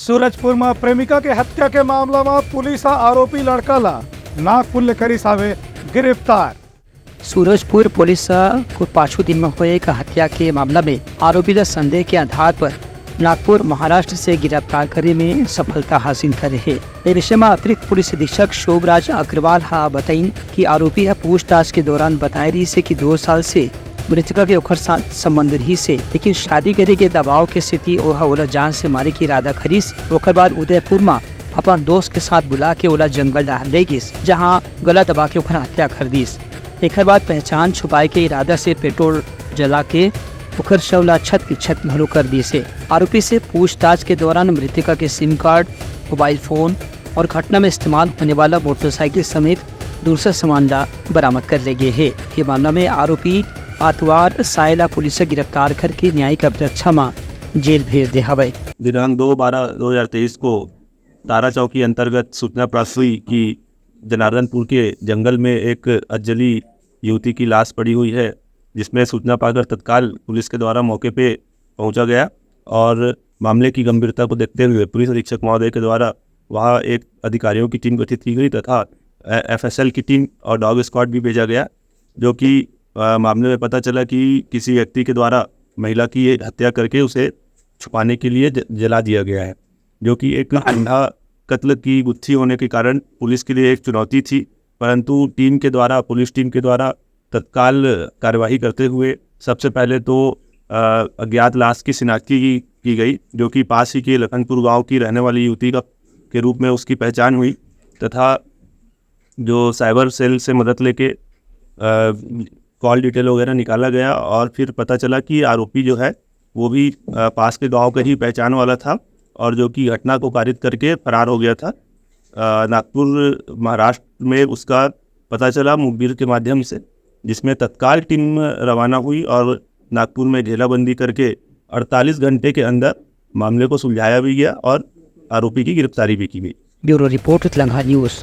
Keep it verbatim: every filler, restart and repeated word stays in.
सूरजपुर म प्रेमिका के हत्या के मामला म पुलिस ह आरोपी लड़का ला नागपुर ले करिस हावे गिरफ्तार। सूरजपुर पुलिस ह को पाछू दिन म होए एक हत्या के मामला में आरोपी ला संदेह के आधार पर नागपुर महाराष्ट्र से गिरफ्तार करे में सफलता हासिल करे हे। ए विषय म अतिरिक्त पुलिस अधीक्षक शोभराज अग्रवाल ह बताइन कि आरोपी ह पूछताछ के दौरान बताए रहिस हे कि दो साल से मृतका के ओखर साथ संबंध रहिस हे, लेकिन शादी करे के दबाव के सेती ओह ओला जान से मारे के इरादा करिस। ओकर बाद उदयपुर म अपन दोस्त के साथ बुला के ओला जंगल डहर ले गिस, जहां गला दबा के ओखर हत्या कर दिस। एकर बाद पहचान छुपाए के इरादा से पेट्रोल जला के ओखर शव ला छत के छत घलो कर दिस हे। आरोपी से पूछताछ के दौरान मृतका के सिम कार्ड, मोबाइल फोन और घटना में इस्तेमाल होने वाला मोटरसाइकिल समेत दूसरा सामान ला बरामद कर ले गे हे। ये मामला में आरोपी आतवार साय ला पुलिस ह गिरफ्तार करके न्यायिक अभिरक्षा म जेल भेज दे हवय। दिनांक दो बारह दो हज़ार तेईस को तारा चौकी अंतर्गत सूचना प्राप्त हुई कि जनार्दनपुर के जंगल में एक अज्जली युवती की लाश पड़ी हुई है, जिसमें सूचना पाकर तत्काल पुलिस के द्वारा मौके पे पहुंचा गया और मामले की गंभीरता को देखते हुए पुलिस अधीक्षक महोदय के द्वारा वहां एक अधिकारियों की टीम गठित की गई तथा एफएसएल की टीम और डॉग स्क्वाड भी भेजा गया, जो कि अ, मामले में पता चला कि किसी व्यक्ति के द्वारा महिला की ये हत्या करके उसे छुपाने के लिए ज-, जला दिया गया है, जो कि एक अंधा कत्ल की गुत्थी होने के कारण पुलिस के लिए एक चुनौती थी। परंतु टीम के द्वारा, पुलिस टीम के द्वारा तत्काल कार्यवाही करते हुए सबसे पहले तो अ, अज्ञात लाश की शिनाख्ती की, की गई, जो कि पास ही के लखनपुर गांव की रहने वाली युवती का, के रूप में उसकी पहचान हुई तथा जो साइबर सेल से मदद लेके कॉल डिटेल वगैरह निकाला गया और फिर पता चला कि आरोपी जो है वो भी अ, पास के गांव का ही पहचान वाला था और जो कि घटना को कारित करके फरार हो गया था। अ, नागपुर महाराष्ट्र में उसका पता चला मुखबिर के माध्यम से, जिसमें तत्काल टीम रवाना हुई और नागपुर में घेराबंदी करके अड़तालीस घंटे के अंदर मामले को सुलझाया भी गया और आरोपी की गिरफ्तारी भी की गई। Bureau report, Langha news.